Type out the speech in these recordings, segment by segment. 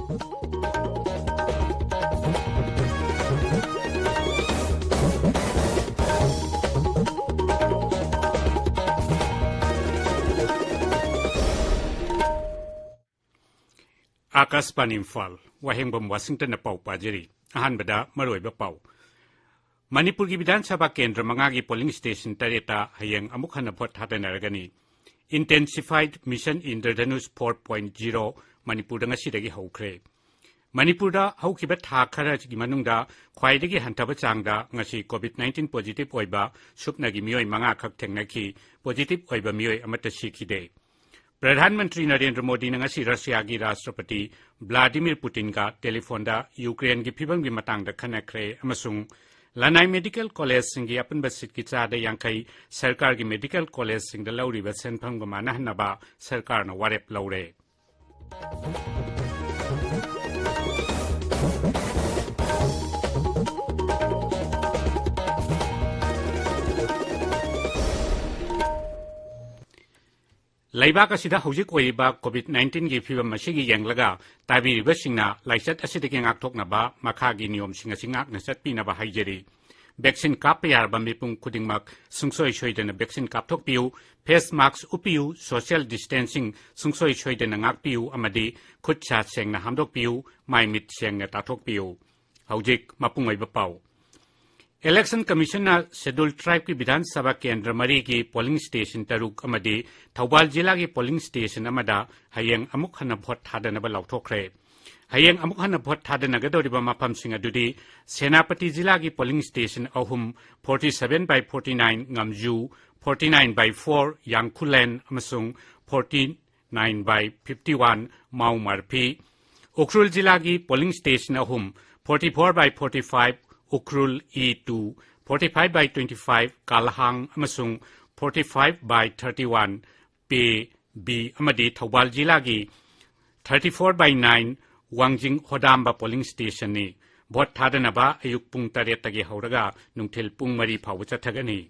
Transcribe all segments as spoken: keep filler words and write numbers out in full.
ꯑꯥꯀꯥꯁꯕꯥꯅꯤ ꯏꯝꯐꯥꯜ, ꯋꯥꯍꯦꯡꯕꯝ ꯋꯥꯁꯤꯡꯇꯟꯅ ꯄꯥꯎ ꯄꯥꯖꯔꯤ꯫ ꯑꯍꯥꯟꯕꯗ ꯃꯔꯨꯑꯣꯏꯕ ꯄꯥꯎ꯫ ꯃꯅꯤꯄꯨꯔꯒꯤ ꯕꯤꯙꯥꯟ ꯁꯚꯥ ꯀꯦꯟꯗ꯭ꯔ ꯃꯉꯥꯒꯤ ꯄꯣꯂꯤꯡ ꯁ꯭ꯇꯦꯁꯟ ꯇꯔꯦꯠꯇ ꯍꯌꯦꯡ ꯑꯃꯨꯛ ꯍꯟꯅ vote ꯊꯥꯗꯅꯔꯒꯅꯤ꯫ Intensified Mission Indradhanush four point zero ꯃꯅꯤꯄꯨꯔꯗ ꯉꯁꯤꯗꯒꯤ ꯍꯧꯈ꯭ꯔꯦ꯫ ꯃꯅꯤꯄꯨꯔꯗ ꯍꯧꯈꯤꯕ ꯊꯥ ꯈꯔꯒꯤ ꯃꯅꯨꯡꯗ ꯈ꯭ꯋꯥꯏꯗꯒꯤ ꯍꯟꯊꯕ ꯆꯥꯡꯗ ꯉꯁꯤ COVID nineteen positive ꯑꯣꯏꯕ ꯁꯨꯞꯅꯒꯤ ꯃꯤꯑꯣꯏ ꯃꯉꯥ ꯈꯛ ꯊꯦꯡꯅꯈꯤ꯫ Positive ꯑꯣꯏꯕ ꯃꯤꯑꯣꯏ ꯑꯃꯠꯇ ꯁꯤꯈꯤꯗꯦ꯫ ꯄ꯭ꯔꯙꯥꯟ ꯃꯟꯇ꯭ꯔꯤ ꯅꯔꯦꯟꯗ꯭ꯔ ꯃꯣꯗꯤꯅ ꯉꯁꯤ ꯔꯁꯤꯌꯥꯒꯤ ꯔꯥꯁꯇ꯭ꯔꯄꯇꯤ ꯚ꯭ꯂꯥꯗꯤꯃꯤꯔ ꯄꯨꯇꯤꯟꯒ ꯇꯦꯂꯤꯐꯣꯟꯗ ꯌꯨꯀ꯭ꯔꯦꯟꯒꯤ ꯐꯤꯚꯝꯒꯤ ꯃꯇꯥꯡꯗ ꯈꯟꯅꯈ꯭ꯔꯦ ꯑꯃꯁꯨꯡ ꯂꯅꯥꯏ ꯃꯦꯗꯤꯀꯦꯜ ꯀꯣꯂꯦꯖꯁꯤꯡꯒꯤ ꯑꯄꯨꯟꯕ ꯁꯤꯠꯀꯤ ꯆꯥꯗ ꯌꯥꯡꯈꯩ ꯁꯔꯀꯥꯔꯒꯤ ꯃꯦꯗꯤꯀꯦꯜ ꯀꯣꯂꯦꯖꯁꯤꯡꯗ ꯂꯧꯔꯤꯕ ꯁꯦꯟꯐꯝꯒ ꯃꯥꯟꯅꯍꯟꯅꯕ ꯁꯔꯀꯥꯔꯅ ꯋꯥꯔꯦꯞ ꯂꯧꯔꯦ꯫ ꯂꯩꯕꯥꯛ ꯑꯁꯤꯗ ꯍꯧꯖꯤꯛ ꯑꯣꯏꯔꯤꯕ COVID nineteen ꯒꯤ ꯐꯤꯚꯝ ꯑꯁꯤꯒꯤ ꯌꯦꯡꯂꯒ ꯇꯥꯕꯤꯔꯤꯕꯁꯤꯡꯅ ꯂꯥꯏꯆꯠ ꯑꯁꯤꯗꯒꯤ ꯉꯥꯛꯊꯣꯛꯅꯕ ꯃꯈꯥꯒꯤ ꯅꯤꯌꯣꯝꯁꯤꯡ ꯑꯁꯤ ꯉꯥꯛꯅ ꯆꯠꯄꯤꯅꯕ ꯍꯥꯏꯖꯔꯤ꯫ ꯚꯦꯛꯁꯤꯟ ꯀꯥꯞꯄ ꯌꯥꯔꯕ ꯃꯤꯄꯨꯝ ꯈꯨꯗꯤꯡꯃꯛ ꯁꯨꯡꯁꯣꯏ ꯁꯣꯏꯗꯅ ꯚꯦꯛꯁꯤꯟ ꯀꯥꯞꯊꯣꯛꯄꯤꯌꯨ, ꯐꯦꯁ ꯃꯥꯛꯁ ꯎꯞꯄꯤꯌꯨ, ꯁꯣꯁꯤꯌꯦꯜ ꯗꯤꯁꯇꯦꯟꯁꯤꯡ ꯁꯨꯡꯁꯣꯏ ꯁꯣꯏꯗꯅ ꯉꯥꯛꯄꯤꯌꯨ ꯑꯃꯗꯤ ꯈꯨꯠ ꯁꯥ ꯁꯦꯡꯅ ꯍꯥꯝꯗꯣꯛꯄꯤꯌꯨ, ꯃꯥꯏ ꯃꯤꯠ ꯁꯦꯡꯅ ꯇꯥꯊꯣꯛꯄꯤꯌꯨ꯫ ꯍꯧꯖꯤꯛ ꯃꯄꯨꯡ ꯑꯣꯏꯕ ꯄꯥꯎ꯫ ꯏꯂꯦꯛꯁꯟ ꯀꯃꯤꯁꯟꯅ ꯁꯦꯗꯨꯜ ꯇ꯭ꯔꯥꯏꯕꯀꯤ ꯕꯤꯙꯥꯟ ꯁꯚꯥ ꯀꯦꯟꯗ꯭ꯔ ꯃꯔꯤꯒꯤ ꯄꯣꯂꯤꯡ ꯁ꯭ꯇꯦꯁꯟ ꯇꯔꯨꯛ ꯑꯃꯗꯤ ꯊꯧꯕꯥꯜ ꯖꯤꯂꯥꯒꯤ ꯄꯣꯂꯤꯡ ꯁ꯭ꯇꯦꯁꯟ ꯑꯃꯗ ꯍꯌꯦꯡ ꯑꯃꯨꯛ ꯍꯟꯅ ꯚꯣꯠ ꯊꯥꯗꯅꯕ ꯂꯥꯎꯊꯣꯛꯈ꯭ꯔꯦ꯫ ꯍꯌꯦꯡ ꯑꯃꯨꯛ ꯍꯟꯅ ꯚꯣꯠ ꯊꯥꯗꯅꯒꯗꯧꯔꯤꯕ ꯃꯐꯝꯁꯤꯡ ꯑꯗꯨꯗꯤ ꯁꯦꯅꯥꯄꯇꯤ ꯖꯤꯂꯥꯒꯤ ꯄꯣꯂꯤꯡ ꯁ꯭ꯇꯦꯁꯟ ꯑꯍꯨꯝ, forty seven by forty nine ꯉꯝꯖꯨ, forty nine by four ꯌꯥꯡꯈꯨꯂꯦꯟ ꯑꯃꯁꯨꯡ forty nine by fifty one ꯃꯥꯎ ꯃꯥꯔꯐꯤ, ꯎꯈ꯭ꯔꯨꯜ ꯖꯤꯂꯥꯒꯤ ꯄꯣꯂꯤꯡ ꯁ꯭ꯇꯦꯁꯟ ꯑꯍꯨꯝ, forty four by forty five Ukhrul E two, forty five by twenty five ꯀꯥꯂꯍꯥꯡ ꯑꯃꯁꯨꯡ forty five by thirty one pay B ꯑꯃꯗꯤ ꯊꯧꯕꯥꯜ ꯖꯤꯂꯥꯒꯤ thirty four by nine ꯋꯥꯡꯖꯤꯡ ꯍꯣꯗꯥꯝꯕ polling ꯁ꯭ꯇꯦꯁꯟꯅꯤ꯫ Vote ꯊꯥꯗꯅꯕ ꯑꯌꯨꯛ ꯄꯨꯡ ꯇꯔꯦꯠꯇꯒꯤ ꯍꯧꯔꯒ ꯅꯨꯡꯊꯤꯜ ꯄꯨꯡ ꯃꯔꯤ ꯐꯥꯎꯕ ꯆꯠꯊꯒꯅꯤ꯫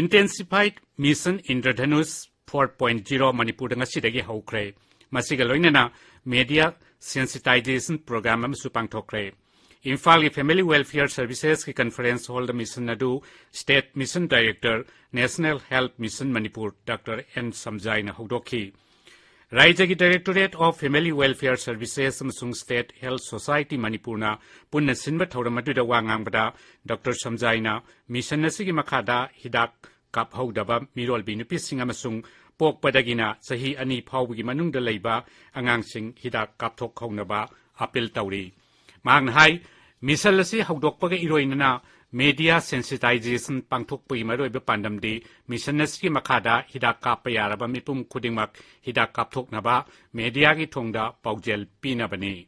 Intensified Mission Indradhanush four point zero ꯃꯅꯤꯄꯨꯔꯗ ꯉꯁꯤꯗꯒꯤ ꯍꯧꯈ꯭ꯔꯦ꯫ ꯃꯁꯤꯒ ꯂꯣꯏꯅꯅ ꯃꯦꯗꯤꯌꯥ sensitization program ꯑꯃꯁꯨ ꯄꯥꯡꯊꯣꯛꯈ꯭ꯔꯦ꯫ ꯏꯝꯐꯥꯜꯒꯤ Family Welfare Servicesꯀꯤ conference hallꯗ mission ꯑꯗꯨ State Mission Director, National Health Mission Manipur doctor N ꯁꯝꯖꯥꯏꯅ ꯍꯧꯗꯣꯛꯈꯤ꯫ ꯔꯥꯏꯖ꯭ꯌꯒꯤ Directorate of Family Welfare Services ꯑꯃꯁꯨꯡ State Health Society ꯃꯅꯤꯄꯨꯔꯅ ꯄꯨꯟꯅ ꯁꯤꯟꯕ ꯊꯧꯔꯝ ꯑꯗꯨꯗ ꯋꯥ ꯉꯥꯡꯕꯗ ꯗꯥꯛꯇꯔ ꯁꯝꯖꯥꯏꯅ mission ꯑꯁꯤꯒꯤ ꯃꯈꯥꯗ ꯍꯤꯗꯥꯛ ꯀꯥꯞꯍꯧꯗꯕ ꯃꯤꯔꯣꯜꯕꯤ ꯅꯨꯄꯤꯁꯤꯡ ꯑꯃꯁꯨꯡ ꯄꯣꯛꯄꯗꯒꯤꯅ ꯆꯍꯤ ꯑꯅꯤ ꯐꯥꯎꯕꯒꯤ ꯃꯅꯨꯡꯗ ꯂꯩꯕ ꯑꯉꯥꯡꯁꯤꯡ ꯍꯤꯗꯥꯛ ꯀꯥꯞꯊꯣꯛꯍꯧꯅꯕ appeal ꯇꯧꯔꯤ꯫ ꯃꯍꯥꯛꯅ ꯍꯥꯏ, mission ꯑꯁꯤ ꯍꯧꯗꯣꯛꯄꯒ ꯏꯔꯣꯏꯅꯅ media sensitization ꯄꯥꯡꯊꯣꯛꯄꯒꯤ ꯃꯔꯨꯑꯣꯏꯕ ꯄꯥꯟꯗꯝꯗꯤ mission ꯑꯁꯤꯒꯤ ꯃꯈꯥꯗ ꯍꯤꯗꯥꯛ ꯀꯥꯞꯄ ꯌꯥꯔꯕ ꯃꯤꯄꯨꯝ ꯈꯨꯗꯤꯡꯃꯛ ꯍꯤꯗꯥꯛ ꯀꯥꯞꯊꯣꯛꯅꯕ mediaꯒꯤ ꯊꯣꯡꯗ ꯄꯥꯎꯖꯦꯜ ꯄꯤꯅꯕꯅꯤ꯫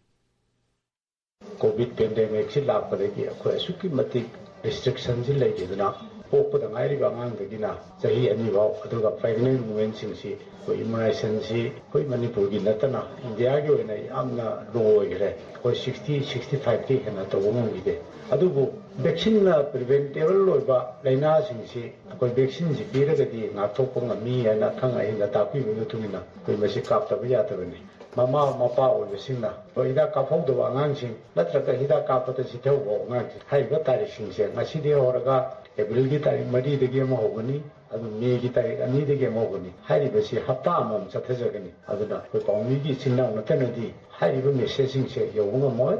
ꯀꯣꯚꯤꯗ pandemicꯁꯤ ꯂꯥꯛꯄꯗꯒꯤ ꯑꯩꯈꯣꯏ ꯑꯁꯨꯛꯀꯤ ꯃꯇꯤꯛ restrictionꯁꯤ ꯂꯩꯈꯤꯗꯨꯅ, ꯄꯣꯛꯄꯗ ꯉꯥꯏꯔꯤꯕ ꯑꯉꯥꯡꯗꯒꯤꯅ ꯆꯍꯤ ꯑꯅꯤ ꯐꯥꯎ, ꯑꯗꯨꯒ pregnant womenꯁꯤꯡꯁꯤ ꯑꯩꯈꯣꯏ immunizationꯁꯤ ꯑꯩꯈꯣꯏ ꯃꯅꯤꯄꯨꯔꯒꯤ ꯅꯠꯇꯅ ꯏꯟꯗꯤꯌꯥꯒꯤ ꯑꯣꯏꯅ ꯌꯥꯝꯅ low ꯑꯣꯏꯈ꯭ꯔꯦ꯫ ꯑꯩꯈꯣꯏ sixty, sixty fiveꯇꯤ ꯍꯦꯟꯅ ꯇꯧꯕ ꯉꯝꯈꯤꯗꯦ꯫ ꯑꯗꯨꯕꯨ vaccineꯅ preventable ꯑꯣꯏꯕ ꯂꯥꯏꯅꯥꯁꯤꯡꯁꯤ ꯑꯩꯈꯣꯏ vaccineꯁꯤ ꯄꯤꯔꯒꯗꯤ ꯉꯥꯛꯊꯣꯛꯄ ꯉꯝꯃꯤ ꯍꯥꯏꯅ ꯑꯈꯪ ꯑꯍꯩꯅ ꯇꯥꯛꯄꯤꯕꯒꯤ ꯃꯇꯨꯡ ꯏꯟꯅ ꯑꯩꯈꯣꯏ ꯃꯁꯤ ꯀꯥꯞꯇꯕ ꯌꯥꯗꯕꯅꯤ꯫ ꯃꯃꯥ ꯃꯄꯥ ꯑꯣꯏꯕꯁꯤꯡꯅ ꯍꯣꯏ ꯍꯤꯗꯥꯛ ꯀꯥꯞꯍꯧꯗꯕ ꯑꯉꯥꯡꯁꯤꯡ ꯅꯠꯇ꯭ꯔꯒ ꯍꯤꯗꯥꯛ ꯀꯥꯞꯄꯗ ꯆꯤꯊꯍꯧꯕ ꯑꯉꯥꯡꯁꯤꯡ, ꯍꯥꯏꯔꯤꯕ ꯇꯥꯔꯤꯛꯁꯤꯡꯁꯦ ꯉꯁꯤꯗꯒꯤ ꯍꯧꯔꯒ ꯑꯦꯄ꯭ꯔꯤꯜꯒꯤ ꯇꯥꯔꯤꯛ ꯃꯔꯤꯗꯒꯤ ꯑꯃ ꯍꯧꯒꯅꯤ, ꯑꯗꯨ ꯃꯦꯒꯤ ꯇꯥꯔꯤꯛ ꯑꯅꯤꯗꯒꯤ ꯑꯃ ꯍꯧꯒꯅꯤ꯫ ꯍꯥꯏꯔꯤꯕꯁꯤ ꯍꯞꯇꯥ ꯑꯃꯃꯝ ꯆꯠꯊꯖꯒꯅꯤ꯫ ꯑꯗꯨꯅ ꯑꯩꯈꯣꯏ ꯄꯥꯎꯃꯤꯒꯤ ꯏꯆꯤꯟ ꯏꯅꯥꯎ ꯅꯠꯇꯅꯗꯤ ꯍꯥꯏꯔꯤꯕ messageꯁꯤꯡꯁꯦ ꯌꯧꯕ ꯉꯝꯃꯣꯏ꯫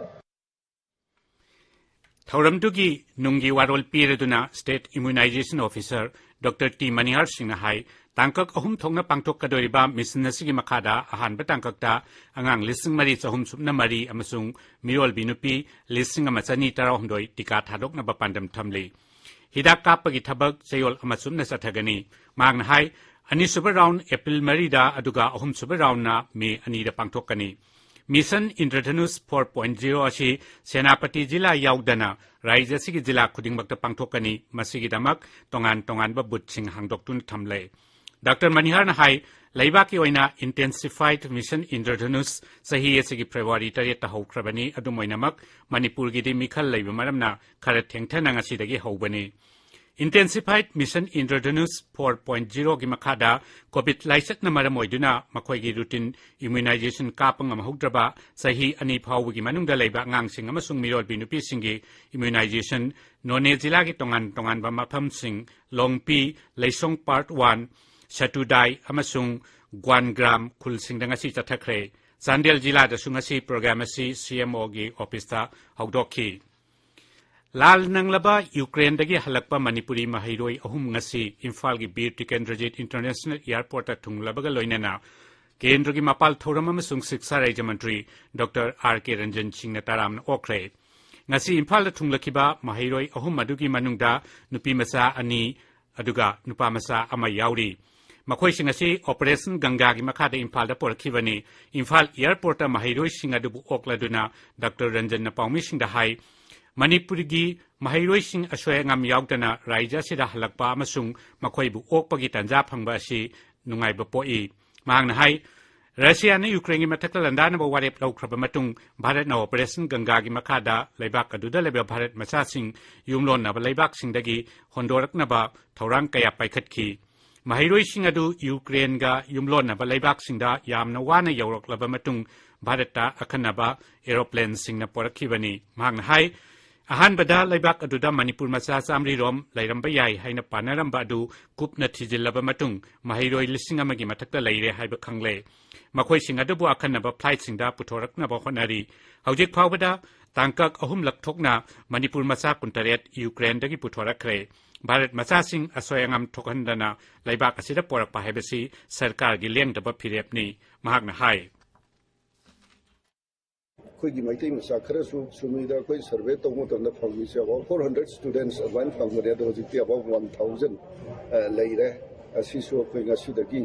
ꯊꯧꯔꯝꯗꯨꯒꯤ ꯅꯨꯡꯒꯤ ꯋꯥꯔꯣꯜ ꯄꯤꯔꯗꯨꯅ State Immunization Officer doctor T Manihar ꯁꯤꯡꯅ ꯍꯥꯏ, ꯇꯥꯡꯀꯛ ꯑꯍꯨꯝ ꯊꯣꯛꯅ ꯄꯥꯡꯊꯣꯛꯀꯗꯧꯔꯤꯕ mission ꯑꯁꯤꯒꯤ ꯃꯈꯥꯗ ꯑꯍꯥꯟꯕ ꯇꯥꯡꯀꯛꯇ ꯑꯉꯥꯡ ꯂꯤꯁꯤꯡ ꯃꯔꯤ ꯆꯍꯨꯝ ꯁꯨꯞꯅ ꯃꯔꯤ ꯑꯃꯁꯨꯡ ꯃꯤꯔꯣꯜꯕꯤ ꯅꯨꯄꯤ ꯂꯤꯁꯤꯡ ꯑꯃ ꯆꯅꯤ ꯇꯔꯥꯍꯨꯝꯗꯣꯏ ꯇꯤꯀꯥ ꯊꯥꯗꯣꯛꯅꯕ ꯄꯥꯟꯗꯝ ꯊꯝꯂꯤ꯫ ꯍꯤꯗꯥꯛ ꯀꯥꯞꯄꯒꯤ ꯊꯕꯛ ꯆꯌꯣꯜ ꯑꯃ ꯆꯨꯞꯅ ꯆꯠꯊꯒꯅꯤ꯫ ꯃꯍꯥꯛꯅ ꯍꯥꯏ, ꯑꯅꯤꯁꯨꯕ round ꯑꯦꯄ꯭ꯔꯤꯜ ꯃꯔꯤꯗ, ꯑꯗꯨꯒ ꯑꯍꯨꯝꯁꯨꯕ roundꯅ ꯃꯦ ꯑꯅꯤꯗ ꯄꯥꯡꯊꯣꯛꯀꯅꯤ꯫ Mission Indradhanush four point zero ꯑꯁꯤ ꯁꯦꯅꯥꯄꯇꯤ ꯖꯤꯂꯥ ꯌꯥꯎꯗꯅ ꯔꯥꯖ꯭ꯌ ꯑꯁꯤꯒꯤ ꯖꯤꯂꯥ ꯈꯨꯗꯤꯡꯃꯛꯇ ꯄꯥꯡꯊꯣꯛꯀꯅꯤ꯫ ꯃꯁꯤꯒꯤꯗꯃꯛ ꯇꯣꯉꯥꯟ ꯇꯣꯉꯥꯟꯕ boothꯁꯤꯡ ꯍꯥꯡꯗꯣꯛꯇꯨꯅ ꯊꯝꯂꯦ꯫ ꯗꯥꯛꯇꯔ ꯃꯅꯤꯍꯥꯔꯅ ꯍꯥꯏ, ꯂꯩꯕꯥꯛꯀꯤ ꯑꯣꯏꯅ intensified Mission Indradhanush ꯆꯍꯤ ꯑꯁꯤꯒꯤ ꯐꯦꯕ꯭ꯔꯨꯋꯥꯔꯤ ꯇꯔꯦꯠꯇ ꯍꯧꯈ꯭ꯔꯕꯅꯤ꯫ ꯑꯗꯨꯝ ꯑꯣꯏꯅꯃꯛ, ꯃꯅꯤꯄꯨꯔꯒꯤꯗꯤ ꯃꯤꯈꯜ ꯂꯩꯕ ꯃꯔꯝꯅ ꯈꯔ ꯊꯦꯡꯊꯅ ꯉꯁꯤꯗꯒꯤ ꯍꯧꯕꯅꯤ꯫ Intensified Mission Indradhanush four point zero ꯒꯤ ꯃꯈꯥꯗ COVID ꯂꯥꯏꯆꯠꯅ ꯃꯔꯝ ꯑꯣꯏꯗꯨꯅ ꯃꯈꯣꯏꯒꯤ routine immunization ꯀꯥꯞꯄ ꯉꯝꯍꯧꯗ꯭ꯔꯕ ꯆꯍꯤ ꯑꯅꯤ ꯐꯥꯎꯕꯒꯤ ꯃꯅꯨꯡꯗ ꯂꯩꯕ ꯑꯉꯥꯡꯁꯤꯡ ꯑꯃꯁꯨꯡ ꯃꯤꯔꯣꯜꯕꯤ ꯅꯨꯄꯤꯁꯤꯡꯒꯤ immunization ꯅꯣꯅꯦ ꯖꯤꯂꯥꯒꯤ ꯇꯣꯉꯥꯟ ꯇꯣꯉꯥꯟꯕ ꯃꯐꯝꯁꯤꯡ ꯂꯣꯡꯄꯤ, ꯂꯩꯁꯣꯡ Part One, ꯁꯇꯨꯗꯥꯏ ꯑꯃꯁꯨꯡ ꯒ꯭ꯋꯥꯟꯒ꯭ꯔꯥꯝ ꯈꯨꯜꯁꯤꯡꯗ ꯉꯁꯤ ꯆꯠꯊꯈ꯭ꯔꯦ꯫ ꯆꯥꯟꯗꯦꯜ ꯖꯤꯂꯥꯗꯁꯨ ꯉꯁꯤ program ꯑꯁꯤ CMOꯒꯤ officeꯇ ꯍꯧꯗꯣꯛꯈꯤ꯫ ꯂꯥꯜ ꯅꯪꯂꯕ ꯌꯨꯀ꯭ꯔꯦꯟꯗꯒꯤ ꯍꯜꯂꯛꯄ ꯃꯅꯤꯄꯨꯔꯤ ꯃꯍꯩꯔꯣꯏ ꯑꯍꯨꯝ ꯉꯁꯤ ꯏꯝꯐꯥꯜꯒꯤ ꯕꯤꯔ ꯇꯤꯀꯦꯟꯗ꯭ꯔꯖꯤꯠ International Airportꯇ ꯊꯨꯡꯂꯕꯒ ꯂꯣꯏꯅꯅ ꯀꯦꯟꯗ꯭ꯔꯒꯤ ꯃꯄꯥꯜ ꯊꯧꯔꯝ ꯑꯃꯁꯨꯡ ꯁꯤꯛꯁꯥ ꯔꯥꯖ꯭ꯌ ꯃꯟꯇ꯭ꯔꯤ ꯗꯣꯛꯇꯔ ꯑꯥꯔ ꯀꯦ ꯔꯟꯖꯟ ꯁꯤꯡꯅ ꯇꯔꯥꯝꯅ ꯑꯣꯛꯈ꯭ꯔꯦ꯫ ꯉꯁꯤ ꯏꯝꯐꯥꯜꯗ ꯊꯨꯡꯂꯈꯤꯕ ꯃꯍꯩꯔꯣꯏ ꯑꯍꯨꯝ ꯑꯗꯨꯒꯤ ꯃꯅꯨꯡꯗ ꯅꯨꯄꯤ ꯃꯆꯥ ꯑꯅꯤ, ꯑꯗꯨꯒ ꯅꯨꯄꯥ ꯃꯆꯥ ꯑꯃ ꯌꯥꯎꯔꯤ꯫ ꯃꯈꯣꯏꯁꯤꯡ ꯑꯁꯤ Operation ꯒꯪꯒꯥꯒꯤ ꯃꯈꯥꯗ ꯏꯝꯐꯥꯜꯗ ꯄꯨꯔꯛꯈꯤꯕꯅꯤ꯫ ꯏꯝꯐꯥꯜ Airportꯇ ꯃꯍꯩꯔꯣꯏꯁꯤꯡ ꯑꯗꯨꯕꯨ ꯑꯣꯛꯂꯗꯨꯅ ꯗꯣꯛꯇꯔ ꯔꯟꯖꯟꯅ ꯄꯥꯎꯃꯤꯁꯤꯡꯗ ꯍꯥꯏ, ꯃꯅꯤꯄꯨꯔꯒꯤ ꯃꯍꯩꯔꯣꯏꯁꯤꯡ ꯑꯁꯣꯏ ꯑꯉꯥꯝ ꯌꯥꯎꯗꯅ ꯔꯥꯖ꯭ꯌ ꯑꯁꯤꯗ ꯍꯜꯂꯛꯄ ꯑꯃꯁꯨꯡ ꯃꯈꯣꯏꯕꯨ ꯑꯣꯛꯄꯒꯤ ꯇꯥꯟꯖꯥ ꯐꯪꯕ ꯑꯁꯤ ꯅꯨꯡꯉꯥꯏꯕ ꯄꯣꯛꯏ꯫ ꯃꯍꯥꯛꯅ ꯍꯥꯏ, ꯔꯁꯤꯌꯥꯅ ꯌꯨꯀ꯭ꯔꯦꯟꯒꯤ ꯃꯊꯛꯇ ꯂꯥꯟꯗꯥꯅꯕ ꯋꯥꯔꯦꯞ ꯂꯧꯈ꯭ꯔꯕ ꯃꯇꯨꯡ ꯚꯥꯔꯠꯅ Operation ꯒꯪꯒꯥꯒꯤ ꯃꯈꯥꯗ ꯂꯩꯕꯥꯛ ꯑꯗꯨꯗ ꯂꯩꯕ ꯚꯥꯔꯠ ꯃꯆꯥꯁꯤꯡ ꯌꯨꯝꯂꯣꯟꯅꯕ ꯂꯩꯕꯥꯛꯁꯤꯡꯗꯒꯤ ꯍꯣꯟꯗꯣꯔꯛꯅꯕ ꯊꯧꯔꯥꯡ ꯀꯌꯥ ꯄꯥꯏꯈꯠꯈꯤ꯫ ꯃꯍꯩꯔꯣꯏꯁꯤꯡ ꯑꯗꯨ ꯌꯨꯀ꯭ꯔꯦꯟꯒ ꯌꯨꯝꯂꯣꯟꯅꯕ ꯂꯩꯕꯥꯛꯁꯤꯡꯗ ꯌꯥꯝꯅ ꯋꯥꯅ ꯌꯧꯔꯛꯂꯕ ꯃꯇꯨꯡ ꯚꯥꯔꯠꯇ ꯑꯈꯟꯅꯕ aeroplaneꯁꯤꯡꯅ ꯄꯣꯔꯛꯈꯤꯕꯅꯤ꯫ ꯃꯍꯥꯛꯅ ꯍꯥꯏ, ꯑꯍꯥꯟꯕꯗ ꯂꯩꯕꯥꯛ ꯑꯗꯨꯗ ꯃꯅꯤꯄꯨꯔ ꯃꯆꯥ ꯆꯥꯃꯔꯤ ꯔꯣꯝ ꯂꯩꯔꯝꯕ ꯌꯥꯏ ꯍꯥꯏꯅ ꯄꯥꯅꯔꯝꯕ ꯑꯗꯨ ꯀꯨꯞꯅ ꯊꯤꯖꯤꯜꯂꯕ ꯃꯇꯨꯡ ꯃꯍꯩꯔꯣꯏ ꯂꯤꯁꯤꯡ ꯑꯃꯒꯤ ꯃꯊꯛꯇ ꯂꯩꯔꯦ ꯍꯥꯏꯕ ꯈꯪꯂꯦ꯫ ꯃꯈꯣꯏꯁꯤꯡ ꯑꯗꯨꯕꯨ ꯑꯈꯟꯅꯕ flightꯁꯤꯡꯗ ꯄꯨꯊꯣꯔꯛꯅꯕ ꯍꯣꯠꯅꯔꯤ꯫ ꯍꯧꯖꯤꯛ ꯐꯥꯎꯕꯗ ꯇꯥꯡꯀꯛ ꯑꯍꯨꯝꯂꯛ ꯊꯣꯛꯅ ꯃꯅꯤꯄꯨꯔ ꯃꯆꯥ ꯀꯨꯟꯇꯔꯦꯠ ꯌꯨꯀ꯭ꯔꯦꯟꯗꯒꯤ ꯄꯨꯊꯣꯔꯛꯈ꯭ꯔꯦ꯫ ꯚꯥꯔꯠ ꯃꯆꯥꯁꯤꯡ ꯑꯁꯣꯏ ꯑꯉꯥꯝ ꯊꯣꯛꯍꯟꯗꯅ ꯂꯩꯕꯥꯛ ꯑꯁꯤꯗ ꯄꯣꯔꯛꯄ ꯍꯥꯏꯕꯁꯤ ꯁꯔꯀꯥꯔꯒꯤ ꯂꯦꯡꯗꯕ ꯐꯤꯔꯦꯞꯅꯤ, ꯃꯍꯥꯛꯅ ꯍꯥꯏ꯫ ꯑꯩꯈꯣꯏꯒꯤ ꯃꯩꯇꯩ ꯃꯆꯥ ꯈꯔꯁꯨ ꯁꯨꯃꯤꯗ ꯑꯩꯈꯣꯏ survey ꯇꯧꯕ ꯃꯇꯝꯗ ꯐꯪꯉꯤꯁꯦ about four hundred students ꯑꯗꯨꯃꯥꯏꯅ ꯐꯪꯕꯅꯦ, ꯑꯗꯣ ꯍꯧꯖꯤꯛꯇꯤ about one thousand ꯂꯩꯔꯦ꯫ ꯑꯁꯤꯁꯨ ꯑꯩꯈꯣꯏ ꯉꯁꯤꯗꯒꯤ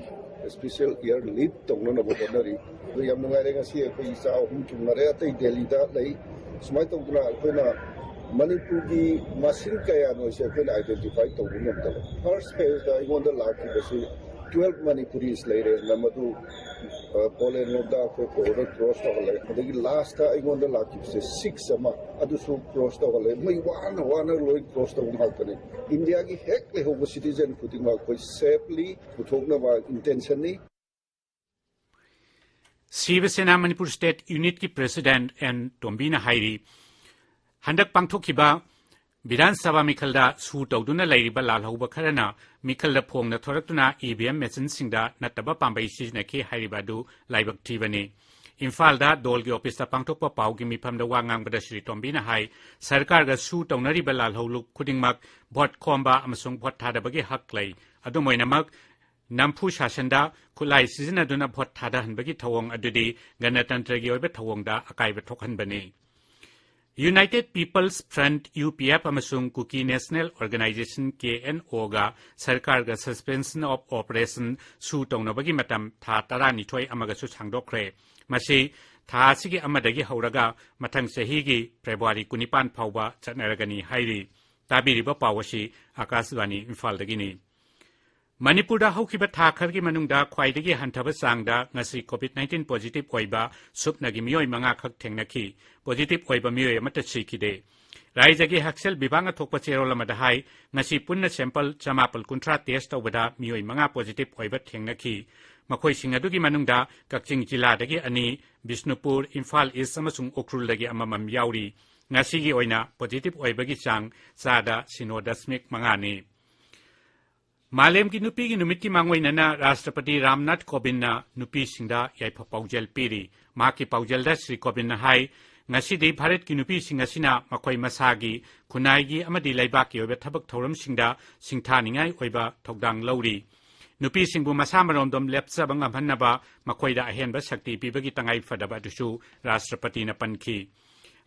special air lift ꯇꯧꯅꯅꯕ ꯍꯣꯠꯅꯔꯤ꯫ ꯑꯗꯣ ꯌꯥꯝ ꯅꯨꯡꯉꯥꯏꯔꯦ, ꯉꯁꯤ ꯑꯩꯈꯣꯏ ꯏꯆꯥ ꯑꯍꯨꯝ ꯊꯨꯡꯅꯔꯦ, ꯑꯇꯩ ꯗꯦꯜꯂꯤꯗ ꯂꯩ꯫ ꯁꯨꯃꯥꯏꯅ ꯇꯧꯗꯅ ꯑꯩꯈꯣꯏꯅ ꯃꯅꯤꯄꯨꯔꯒꯤ ꯃꯁꯤꯡ ꯀꯌꯥꯅꯣꯁꯦ ꯑꯩꯈꯣꯏꯅ identify ꯇꯧꯕ ꯉꯝꯗꯕ꯫ First phaseꯇ ꯑꯩꯉꯣꯟꯗ ꯂꯥꯛꯈꯤꯕꯁꯤ twelve Manipuris ꯂꯩꯔꯦ, ꯃꯗꯨ ꯄꯣꯂꯦꯟ ꯂꯣꯝꯗ ꯑꯩꯈꯣꯏ ꯕꯣꯔꯗꯔ ꯀ꯭ꯔꯣꯁ ꯇꯧꯍꯜꯂꯦ꯫ ꯑꯗꯒꯤ ꯂꯥꯁꯇ ꯑꯩꯉꯣꯟꯗ ꯂꯥꯛꯈꯤꯕꯁꯦ ꯁꯤꯛꯁ ꯑꯃ, ꯑꯗꯨꯁꯨ ꯀ꯭ꯔꯣꯁ ꯇꯧꯍꯜꯂꯦ꯫ ꯃꯣꯏ ꯋꯥꯅ ꯋꯥꯅ ꯂꯣꯏ ꯀ꯭ꯔꯣꯁ ꯇꯧꯕ ꯉꯥꯛꯇꯅꯤ꯫ ꯏꯟꯗꯤꯌꯥꯒꯤ ꯍꯦꯛ ꯂꯩꯍꯧꯕ ꯁꯤꯇꯤꯖꯦꯟ ꯈꯨꯗꯤꯡꯃꯛ ꯑꯩꯈꯣꯏ ꯁꯦꯐꯂꯤ ꯄꯨꯊꯣꯛꯅꯕ ꯏꯟꯇꯦꯟꯁꯟꯅꯤ꯫ ꯁꯤꯕ ꯁꯦꯅꯥ ꯃꯅꯤꯄꯨꯔ ꯁ꯭ꯇꯦꯠ ꯌꯨꯅꯤꯠꯀꯤ ꯄ꯭ꯔꯦꯁꯤꯗꯦꯟꯠ ꯑꯦꯟ ꯇꯣꯝꯕꯤꯅ ꯍꯥꯏꯔꯤ, ꯍꯟꯗꯛ ꯄꯥꯡꯊꯣꯛꯈꯤꯕ ꯕꯤꯙꯥꯟ ꯁꯚꯥ ꯃꯤꯈꯜꯗ ꯁꯨ ꯇꯧꯗꯨꯅ ꯂꯩꯔꯤꯕ ꯂꯥꯜꯍꯧꯕ ꯈꯔꯅ ꯃꯤꯈꯜꯗ ꯐꯣꯡꯅ ꯊꯣꯔꯛꯇꯨꯅ ꯏ ꯚꯤ ꯑꯦꯝ ꯃꯦꯆꯤꯟꯁꯤꯡꯗ ꯅꯠꯇꯕ ꯄꯥꯝꯕꯩ ꯁꯤꯖꯤꯟꯅꯈꯤ ꯍꯥꯏꯔꯤꯕ ꯑꯗꯨ ꯂꯥꯏꯕꯛ ꯊꯤꯕꯅꯤ꯫ ꯏꯝꯐꯥꯜꯗ ꯗꯣꯜꯒꯤ ꯑꯣꯐꯤꯁꯇ ꯄꯥꯡꯊꯣꯛꯄ ꯄꯥꯎꯒꯤ ꯃꯤꯐꯝꯗ ꯋꯥ ꯉꯥꯡꯕꯗ ꯁ꯭ꯔꯤ ꯇꯣꯝꯕꯤꯅ ꯍꯥꯏ, ꯁꯔꯀꯥꯔꯒ ꯁꯨ ꯇꯧꯅꯔꯤꯕ ꯂꯥꯜꯍꯧꯂꯨꯞ ꯈꯨꯗꯤꯡꯃꯛ ꯚꯣꯠ ꯈꯣꯝꯕ ꯑꯃꯁꯨꯡ ꯚꯣꯠ ꯊꯥꯗꯕꯒꯤ ꯍꯛ ꯂꯩ꯫ ꯑꯗꯨꯝ ꯑꯣꯏꯅꯃꯛ, ꯅꯝꯐꯨ ꯁꯥꯁꯟꯗ ꯈꯨꯠꯂꯥꯏ ꯁꯤꯖꯤꯟꯅꯗꯨꯅ ꯚꯣꯠ ꯊꯥꯗꯍꯟꯕꯒꯤ ꯊꯧꯑꯣꯡ ꯑꯗꯨꯗꯤ ꯒꯅꯇꯟꯇ꯭ꯔꯒꯤ ꯑꯣꯏꯕ ꯊꯧꯑꯣꯡꯗ ꯑꯀꯥꯏꯕ ꯊꯣꯛꯍꯟꯕꯅꯤ꯫ United People's Front, U P F, ꯑꯃꯁꯨꯡ Kuki National Organisation, K N ꯑꯣꯒ ꯁꯔꯀꯥꯔꯒ Suspension of Operation ꯁꯨ ꯇꯧꯅꯕꯒꯤ ꯃꯇꯝ ꯊꯥ ꯇꯔꯥꯅꯤꯊꯣꯏ ꯑꯃꯒꯁꯨ ꯁꯥꯡꯗꯣꯛꯈ꯭ꯔꯦ꯫ ꯃꯁꯤ ꯊꯥ ꯑꯁꯤꯒꯤ ꯑꯃꯗꯒꯤ ꯍꯧꯔꯒ ꯃꯊꯪ ꯆꯍꯤꯒꯤ ꯐꯦꯕ꯭ꯔꯨꯋꯥꯔꯤ ꯀꯨꯟꯅꯤꯄꯥꯟ ꯐꯥꯎꯕ ꯆꯠꯅꯔꯒꯅꯤ ꯍꯥꯏꯔꯤ꯫ ꯇꯥꯕꯤꯔꯤꯕ ꯄꯥꯎ ꯑꯁꯤ ꯑꯀꯥꯁꯕꯥꯅꯤ ꯏꯝꯐꯥꯜꯗꯒꯤꯅꯤ꯫ ꯃꯅꯤꯄꯨꯔꯗ ꯍꯧꯈꯤꯕ ꯊꯥ ꯈꯔꯒꯤ ꯃꯅꯨꯡꯗ ꯈ꯭ꯋꯥꯏꯗꯒꯤ ꯍꯟꯊꯕ ꯆꯥꯡꯗ ꯉꯁꯤ COVID nineteen positive ꯑꯣꯏꯕ ꯁꯨꯞꯅꯒꯤ ꯃꯤꯑꯣꯏ ꯃꯉꯥ ꯈꯛ ꯊꯦꯡꯅꯈꯤ꯫ Positive ꯑꯣꯏꯕ ꯃꯤꯑꯣꯏ ꯑꯃꯠꯇ ꯁꯤꯈꯤꯗꯦ꯫ ꯔꯥꯏꯖꯒꯤ ꯍꯛꯁꯦꯜ ꯕꯤꯚꯥꯒꯅ ꯊꯣꯛꯄ ꯆꯦꯔꯣꯜ ꯑꯃꯗ ꯍꯥꯏ, ꯉꯁꯤ ꯄꯨꯟꯅ sample ꯆꯃꯥꯄꯜ ꯀꯨꯟꯊ꯭ꯔꯥ test ꯇꯧꯕꯗ ꯃꯤꯑꯣꯏ ꯃꯉꯥ positive ꯑꯣꯏꯕ ꯊꯦꯡꯅꯈꯤ꯫ ꯃꯈꯣꯏꯁꯤꯡ ꯑꯗꯨꯒꯤ ꯃꯅꯨꯡꯗ ꯀꯛꯆꯤꯡ ꯖꯤꯂꯥꯗꯒꯤ ꯑꯅꯤ, ꯕꯤꯁꯅꯨꯄꯨꯔ, ꯏꯝꯐꯥꯜ ꯏꯁ ꯑꯃꯁꯨꯡ ꯎꯈ꯭ꯔꯨꯜꯗꯒꯤ ꯑꯃꯃꯝ ꯌꯥꯎꯔꯤ꯫ ꯉꯁꯤꯒꯤ ꯑꯣꯏꯅ positive ꯑꯣꯏꯕꯒꯤ ꯆꯥꯡ ꯆꯥꯗ ꯁꯤꯅꯣ ꯗꯁꯃꯤꯛ ꯃꯉꯥꯅꯤ꯫ ꯃꯥꯂꯦꯝꯒꯤ ꯅꯨꯄꯤꯒꯤ ꯅꯨꯃꯤꯠꯀꯤ ꯃꯥꯡꯑꯣꯏꯅꯅ ꯔꯥꯁꯇ꯭ꯔꯄꯇꯤ ꯔꯥꯝꯅꯥꯊ ꯀꯣꯕꯤꯟꯗꯅ ꯅꯨꯄꯤꯁꯤꯡꯗ ꯌꯥꯏꯐ ꯄꯥꯎꯖꯦꯜ ꯄꯤꯔꯤ꯫ ꯃꯍꯥꯛꯀꯤ ꯄꯥꯎꯖꯦꯜꯗ ꯁ꯭ꯔꯤ ꯀꯣꯕꯤꯟꯗꯅ ꯍꯥꯏ, ꯉꯁꯤꯗꯤ ꯚꯥꯔꯠꯀꯤ ꯅꯨꯄꯤꯁꯤꯡ ꯑꯁꯤꯅ ꯃꯈꯣꯏ ꯃꯁꯥꯒꯤ, ꯈꯨꯟꯅꯥꯏꯒꯤ ꯑꯃꯗꯤ ꯂꯩꯕꯥꯛꯀꯤ ꯑꯣꯏꯕ ꯊꯕꯛ ꯊꯧꯔꯝꯁꯤꯡꯗ ꯁꯤꯡꯊꯥꯅꯤꯡꯉꯥꯏ ꯑꯣꯏꯕ ꯊꯧꯗꯥꯡ ꯂꯧꯔꯤ꯫ ꯅꯨꯄꯤꯁꯤꯡꯕꯨ ꯃꯁꯥ ꯃꯔꯣꯝꯗꯣꯝ ꯂꯦꯞꯆꯕ ꯉꯝꯍꯟꯅꯕ ꯃꯈꯣꯏꯗ ꯑꯍꯦꯟꯕ ꯁꯛꯇꯤ ꯄꯤꯕꯒꯤ ꯇꯉꯥꯏ ꯐꯗꯕ ꯑꯗꯨꯁꯨ ꯔꯥꯁꯇ꯭ꯔꯄꯇꯤꯅ ꯄꯟꯈꯤ꯫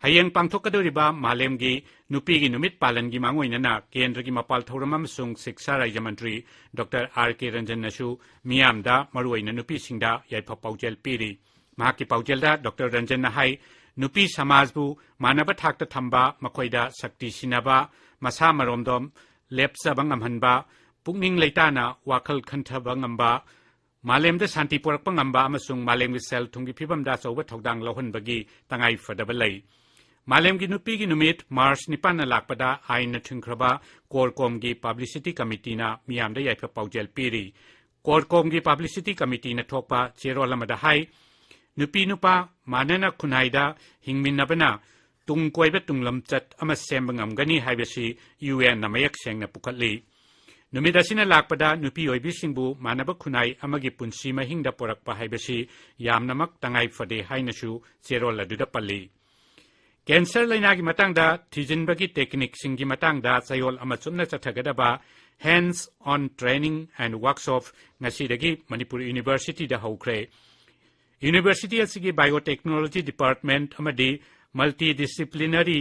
ꯍꯌꯦꯡ ꯄꯥꯡꯊꯣꯛꯀꯗꯧꯔꯤꯕ ꯃꯥꯂꯦꯝꯒꯤ ꯅꯨꯄꯤꯒꯤ ꯅꯨꯃꯤꯠ ꯄꯥꯂꯟꯒꯤ ꯃꯥꯡꯑꯣꯏꯅꯅ ꯀꯦꯟꯗ꯭ꯔꯒꯤ ꯃꯄꯥꯜ ꯊꯧꯔꯝ ꯑꯃꯁꯨꯡ ꯁꯤꯛꯁꯥ ꯔꯥꯖ꯭ꯌ ꯃꯟꯇ꯭ꯔꯤ ꯗꯣꯛꯇꯔ ꯑꯥꯔ ꯀꯦ ꯔꯟꯖꯟꯅꯁꯨ ꯃꯤꯌꯥꯝꯗ, ꯃꯔꯨꯑꯣꯏꯅ ꯅꯨꯄꯤꯁꯤꯡꯗ ꯌꯥꯏꯐ ꯄꯥꯎꯖꯦꯜ ꯄꯤꯔꯤ꯫ ꯃꯍꯥꯛꯀꯤ ꯄꯥꯎꯖꯦꯜꯗ ꯗꯣꯛꯇꯔ ꯔꯟꯖꯟꯅ ꯍꯥꯏ, ꯅꯨꯄꯤ ꯁꯃꯥꯖꯕꯨ ꯃꯥꯟꯅꯕ ꯊꯥꯛꯇ ꯊꯝꯕ, ꯃꯈꯣꯏꯗ ꯁꯛꯇꯤ ꯁꯤꯟꯅꯕ, ꯃꯁꯥ ꯃꯔꯣꯝꯗꯣꯝ ꯂꯦꯞꯆꯕ ꯉꯝꯍꯟꯕ, ꯄꯨꯛꯅꯤꯡ ꯂꯩꯇꯥꯅ ꯋꯥꯈꯜ ꯈꯟꯊꯕ ꯉꯝꯕ, ꯃꯥꯂꯦꯝꯗ ꯁꯥꯟꯇꯤ ꯄꯨꯔꯛꯄ ꯉꯝꯕ ꯑꯃꯁꯨꯡ ꯃꯥꯂꯦꯝꯒꯤ ꯁꯦꯜ ꯊꯨꯝꯒꯤ ꯐꯤꯕꯝꯗ ꯑꯆꯧꯕ ꯊꯧꯗꯥꯡ ꯂꯧꯍꯟꯕꯒꯤ ꯇꯉꯥꯏ ꯐꯗꯕ ꯂꯩ꯫ ꯃꯥꯂꯦꯝꯒꯤ ꯅꯨꯄꯤꯒꯤ ꯅꯨꯃꯤꯠ ꯃꯥꯔꯆ ꯅꯤꯄꯥꯟꯅ ꯂꯥꯛꯄꯗ ꯑꯥꯏꯟꯅ ꯊꯤꯡꯈ꯭ꯔꯕ ꯀꯣꯔꯀꯣꯝꯒꯤ ꯄꯕ꯭ꯂꯤꯁꯤꯇꯤ ꯀꯃꯤꯇꯤꯅ ꯃꯤꯌꯥꯝꯗ ꯌꯥꯏꯐ ꯄꯥꯎꯖꯦꯜ ꯄꯤꯔꯤ꯫ ꯀꯣꯔꯀꯣꯝꯒꯤ ꯄꯕ꯭ꯂꯤꯁꯤꯇꯤ ꯀꯃꯤꯇꯤꯅ ꯊꯣꯛꯄ ꯆꯦꯔꯣꯜ ꯑꯃꯗ ꯍꯥꯏ, ꯅꯨꯄꯤ ꯅꯨꯄꯥ ꯃꯥꯟꯅꯅ ꯈꯨꯟꯅꯥꯏꯗ ꯍꯤꯡꯃꯤꯟꯅꯕꯅ ꯇꯨꯡ ꯀꯣꯏꯕ ꯇꯨꯡꯂꯝꯆꯠ ꯑꯃ ꯁꯦꯝꯕ ꯉꯝꯒꯅꯤ ꯍꯥꯏꯕꯁꯤ ꯌꯨ ꯑꯦꯟꯅ ꯃꯌꯦꯛ ꯁꯦꯡꯅ ꯄꯨꯈꯠꯂꯤ꯫ ꯅꯨꯃꯤꯠ ꯑꯁꯤꯅ ꯂꯥꯛꯄꯗ ꯅꯨꯄꯤ ꯑꯣꯏꯕꯤꯁꯤꯡꯕꯨ ꯃꯥꯟꯅꯕ ꯈꯨꯟꯅꯥꯏ ꯑꯃꯒꯤ ꯄꯨꯟꯁꯤ ꯃꯍꯤꯡꯗ ꯄꯨꯔꯛꯄ ꯍꯥꯏꯕꯁꯤ ꯌꯥꯝꯅꯃꯛ ꯇꯉꯥꯏ ꯐꯗꯦ ꯍꯥꯏꯅꯁꯨ ꯆꯦꯔꯣꯜ ꯑꯗꯨꯗ ꯄꯜꯂꯤ꯫ ꯀꯦꯟꯁꯔ ꯂꯩꯅꯥꯒꯤ ꯃꯇꯥꯡꯗ ꯊꯤꯖꯤꯟꯕꯒꯤ ꯇꯦꯛꯅꯤꯛꯁꯤꯡꯒꯤ ꯃꯇꯥꯡꯗ ꯆꯌꯣꯜ ꯑꯃ ꯆꯨꯞꯅ ꯆꯠꯊꯒꯗꯕ Hands on Training and Workshop ꯉꯁꯤꯗꯒꯤ ꯃꯅꯤꯄꯨꯔ ꯌꯨꯅꯤꯚꯔꯁꯤꯇꯤꯗ ꯍꯧꯈ꯭ꯔꯦ꯫ ꯌꯨꯅꯤꯚꯔꯁꯤꯇꯤ ꯑꯁꯤꯒꯤ ꯕꯥꯏꯑꯣꯇꯦꯛꯅꯣꯂꯣꯖꯤ ꯗꯤꯄꯥꯔꯠꯃꯦꯟꯠ ꯑꯃꯗꯤ ꯃꯜꯇꯤ ꯗꯤꯁꯤꯄ꯭ꯂꯤꯅꯔꯤ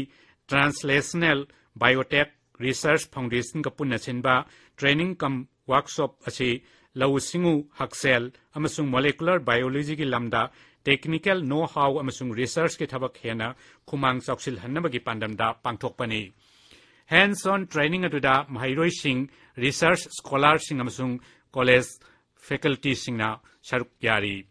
ꯇ꯭ꯔꯥꯟꯁꯂꯦꯁꯅꯦꯜ ꯕꯥꯏꯑꯣꯇꯦꯛ ꯔꯤꯁꯔꯆ ꯐꯥꯎꯟꯗꯦꯁꯟꯒ ꯄꯨꯟꯅ ꯁꯤꯟꯕ ꯇ꯭ꯔꯦꯅꯤꯡ ꯀꯝ ꯋꯥꯔꯛꯁꯣꯞ ꯑꯁꯤ ꯂꯧꯎ ꯁꯤꯡꯎ, ꯍꯛꯁꯦꯜ ꯑꯃꯁꯨꯡ ꯃꯣꯂꯦꯀꯨꯂꯔ ꯕꯥꯏꯑꯣꯂꯣꯖꯤꯒꯤ ꯂꯝꯗ ꯇꯦꯛꯅꯤꯀꯦꯜ ꯅꯣ ꯍꯥꯎ ꯑꯃꯁꯨꯡ ꯔꯤꯁꯔꯆꯀꯤ ꯊꯕꯛ ꯍꯦꯟꯅ ꯈꯨꯃꯥꯡ ꯆꯥꯎꯁꯤꯜꯍꯟꯅꯕꯒꯤ ꯄꯥꯟꯗꯝꯗ ꯄꯥꯡꯊꯣꯛꯄꯅꯤ꯫ ꯍꯦꯟꯁ ꯑꯣꯟ ꯇ꯭ꯔꯦꯅꯤꯡ ꯑꯗꯨꯗ ꯃꯍꯩꯔꯣꯏꯁꯤꯡ, ꯔꯤꯁꯔꯆ ꯁ꯭ꯀꯣꯂꯥꯔꯁꯤꯡ ꯑꯃꯁꯨꯡ ꯀꯣꯂꯦꯖ ꯐꯦꯀꯜꯇꯤꯁꯤꯡꯅ ꯁꯔꯨꯛ ꯌꯥꯔꯤ꯫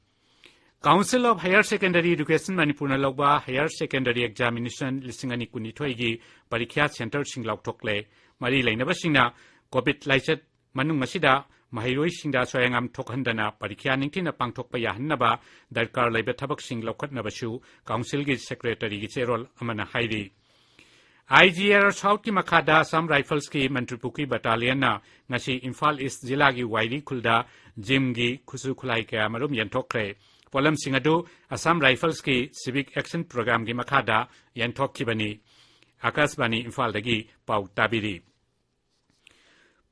Council of Higher Secondary Education ꯃꯅꯤꯄꯨꯔꯅ ꯂꯧꯕ ꯍꯥꯌꯔ ꯁꯦꯀꯦꯟꯗꯔꯤ ꯑꯦꯛꯖꯥꯃꯤꯅꯦꯁꯟ ꯂꯤꯁꯤꯡ ꯑꯅꯤ ꯀꯨꯟꯅꯤꯊꯣꯏꯒꯤ ꯄꯔꯤꯈ꯭ꯌꯥ ꯁꯦꯟꯇꯔꯁꯤꯡ ꯂꯥꯎꯊꯣꯛꯂꯦ꯫ ꯃꯔꯤ ꯂꯩꯅꯕꯁꯤꯡꯅ ꯀꯣꯚꯤꯗ ꯂꯥꯏꯆꯠ ꯃꯅꯨꯡ ꯑꯁꯤꯗ ꯃꯍꯩꯔꯣꯏꯁꯤꯡꯗ ꯑꯁꯣꯏ ꯑꯉꯥꯝ ꯊꯣꯛꯍꯟꯗꯅ ꯄꯔꯤꯈ꯭ꯌꯥ ꯅꯤꯡꯊꯤꯅ ꯄꯥꯡꯊꯣꯛꯄ ꯌꯥꯍꯟꯅꯕ ꯗꯔꯀꯥꯔ ꯂꯩꯕ ꯊꯕꯛꯁꯤꯡ ꯂꯧꯈꯠꯅꯕꯁꯨ ꯀꯥꯎꯟꯁꯤꯜꯒꯤ ꯁꯦꯀ꯭ꯔꯦꯇꯔꯤꯒꯤ ꯆꯦꯔꯣꯜ ꯑꯃꯅ ꯍꯥꯏꯔꯤ꯫ ꯑꯥꯏ ꯖꯤ ꯑꯥꯔ ꯁꯥꯎꯠꯀꯤ ꯃꯈꯥꯗ ꯑꯁꯥꯝ ꯔꯥꯏꯐꯜꯁꯀꯤ ꯃꯟꯇ꯭ꯔꯤꯄꯨꯈ꯭ꯔꯤ ꯕꯠꯇꯥꯂꯤꯌꯟꯅ ꯉꯁꯤ ꯏꯝꯐꯥꯜ ꯏꯁ ꯖꯤꯂꯥꯒꯤ ꯋꯥꯏꯔꯤ ꯈꯨꯜꯗ ꯖꯤꯝꯒꯤ ꯈꯨꯠꯁꯨ ꯈꯨꯠꯂꯥꯏ ꯀꯌꯥꯃꯔꯨꯝ ꯌꯦꯟꯊꯣꯛꯈ꯭ꯔꯦ꯫ ꯄꯣꯠꯂꯝꯁꯤꯡ ꯑꯗꯨ ꯑꯁꯥꯝ ꯔꯥꯏꯐꯜꯁꯀꯤ ꯁꯤꯚꯤꯛ ꯑꯦꯛꯁꯟ ꯄ꯭ꯔꯣꯒ꯭ꯔꯥꯝꯒꯤ ꯃꯈꯥꯗ ꯌꯦꯟꯊꯣꯛꯈꯤꯕꯅꯤ꯫ ꯑꯥꯀꯥꯁꯕꯥꯅꯤ ꯏꯝꯐꯥꯜꯗꯒꯤ ꯄꯥꯎ ꯇꯥꯕꯤꯔꯤ꯫